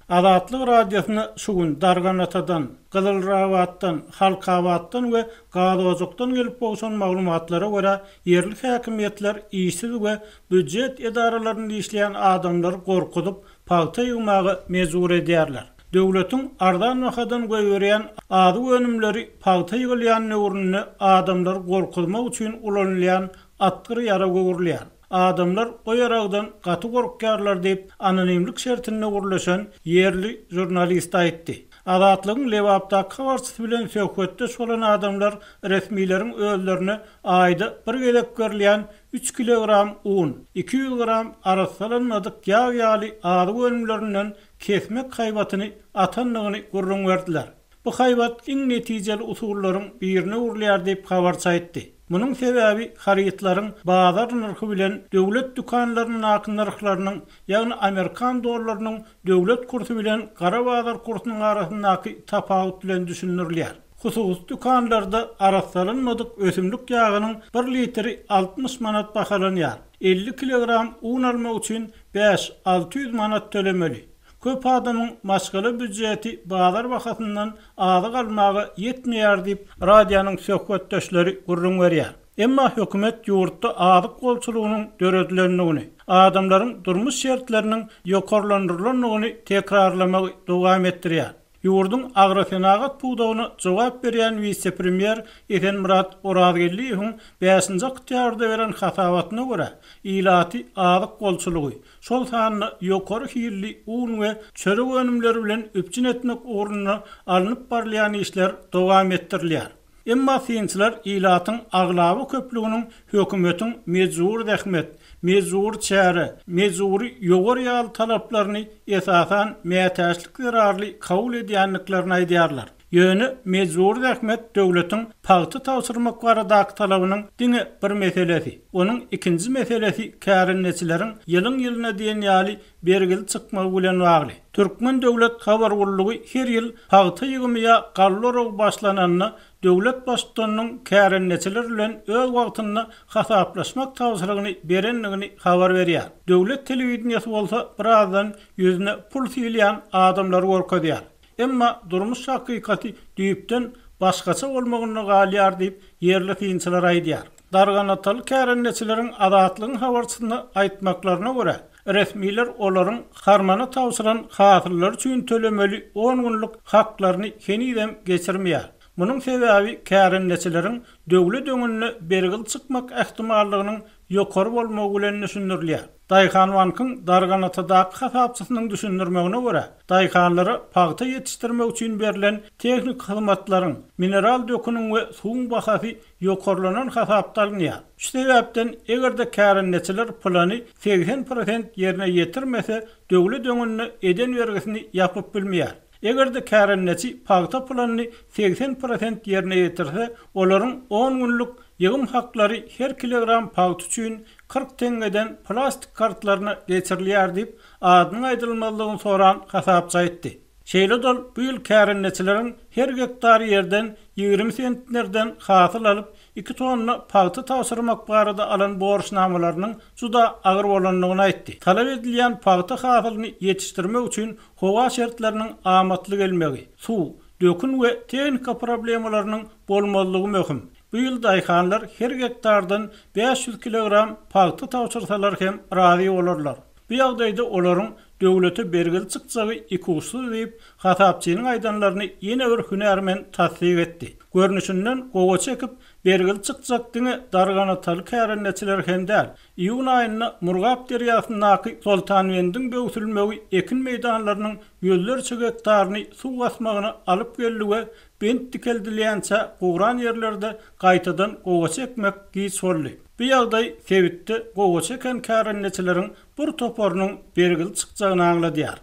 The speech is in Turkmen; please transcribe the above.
Azatlyk Radiosyna şu gün Darganatadan, Gyzylrabatdan, Halkabatdan we Gazojakdan gelip gowşan maglumatlara görä, ýerli häkimiýetler işsiz we býujet edaralarynda işleýän adamlary gorkuzyp, pagta ýygmaga mejbur edýärler. Döwletiň arzan bahadan goýberýän azyk önümleri pagta ýygylýan döwründe adamlary gorkuzmak üçin ulanylýan atgyr ýarag öwrülýär. Adamlar o ýaragdan gaty gorkýarlar diýip, anonimlik şertinde gürleşen ýerli žurnalist aýtdy. Azatlygyň Lebapdaky habarçysy bilen söhbetdeş bolan adamlar resmileriň özlerine aýda bir gezek berilýän üç kilogram un, 200 gram arassalanmadyk ýag ýaly azyk önümlerinden kesmek haýbatyny atandygyny gürrüň berdiler. Bu haýbat iň netijeli usullaryň birine öwrülýär diýip, habarçy aýtdy. Munuň sebäbi harytlaryň bazar nyrhy bilen döwlet dükanlaryndaky nyrhlarynyň, ýagny amerikan dollarynyň döwlet kursy bilen gara bazar kursunyň arasyndaky tapawut bilen düşündirilýär. Hususy dükanlarda arassalanmadyk ösümlik ýagynyň bir litri 60 manat bahalanýar. 50 kilogram un almak üçin 5-600 manat tölemeli. Köp adamyň maşgala býujeti bazar bahasyndan azyk almaga ýetmeýär diýip, radionyň söhbetdeşleri gürrüň berýär. Emma hökümet ýurtda azyk bolçulygynyň döredilendigini, adamlaryň durmuş şertleriniň ýokarlandyrylandygyny tekrarlamagy dowam etdirýär. Ýurduň agrosenagat pudagyna jogap berýän wise-premýer Esenmyrat Orazgeldiýewiň bäşinji oktýabrda beren hasabatyna görä, ilaty azyk bolçulygy, şol sanda ýokary hilli un we çörek önümleri bilen üpjün etmek ugrunda alnyp barylýan işler dowam etdirilýär. Emma synçylar ilatyň aglaba köplüginiň hökümetiň mejbury zähmet, mejbury çäre, mejbury ýowar ýaly talaplaryny esasan mätäçlik zerarly kabul edýändiklerini aýdýarlar. Ýöne mejbury zähmet döwletiň pagta tabşyrmak baradaky talabynyň diňe bir meselesi. Onuň ikinji meselesi kärendeçileriň ýylyň-ýylyna diýen ýaly bergili çykmagy bilen bagly. Türkmen döwlet habar gullugy her ýyl pagta ýygymy ýa galla oragy başlananda döwlet baştutanynyň kärendeçiler bilen öz wagtynda hasaplaşmak tabşyrygyny berendigini habar berýär. Döwlet telewideniýesi bolsa birazdan ýüzüne pul sylýan adamlary görkezýär. Emma durmuş hakykaty düýpden başgaça bolmagynda galýar diýip, ýerli synçylar aýdýar. Darganataly kärendeçileriň Azatlygyň habarçysyna aýtmaklaryna görä, resmiler olaryň harmana tabşyran hasyllary üçin tölemeli on günlük haklaryny henizem geçirmeýär. Munuň sebäbi kärendeçileriň döwlet öňünde bergili çykmak ähtimallygynyň ýokary bolmagy bilen düşündirilýär. Daýhanbankyň Darganatadaky hasapçysynyň düşündirmegine görä, daýhanlara pagta ýetişdirmek üçin berlen tehniki hyzmatlaryň, mineral döküniň we suwuň bahasy ýokarlanan hasapda alynýar. Şu sebäpden, eger-de kärendeçiler plany 80 prosent ýerine ýetirmese, döwlet öňünde eden bergisini ýapyp bilmeýär. Eger-de kärendeçi pagta planyny 80 prosent ýerine ýetirse, olaryň on günlük ýygym haklary her kilogram pagta üçin 40 teňňeden plastik kartlaryna geçirilýär diýip, adynyň aýdylmazlygyny soran hasapçy aýtdy. Şeýle-de ol bu ýyl kärendeçileriň her gektar ýerden 20 sentnerden hasyl alyp, iki tonna pagta tabşyrmak barada alan borçnamalarynyň juda agyr bolandygyny aýtdy. Talap edilýän pagta hasylyny ýetişdirmek üçin howa şertleriniň amatly gelmegi, suw, dökün we tehnika problemalarynyň bolmazlygy möhüm. Bu ýyl daýhanlar her gektardan 500 kilogram pagta tabşyrsalar hem razy bolarlar. Bu ýagdaýda olaryň döwlete bergili çykjagy ikuçsuz diýip, hasapçynyň aýdanlaryny ýene bir hünärmen tassyk etdi. Görnüşinden, gowaça ekip, bergili çykjak diňe darganataly kärendeçiler hem däl. Iýun aýynda Murgap derýasyndaky Soltanbendiň böwsülmegi ekin meýdanlarynyň ýüzlerçe gektaryny suw basmagyna alyp geldi we bent dikeldilýänçä guran ýerlerde gaýtadan gowaça ekmek giç boldy. Bu ýagdaý sebitde gowaça eken kärendeçileriň bir toparynyň bergili çykjagyny aňladýar.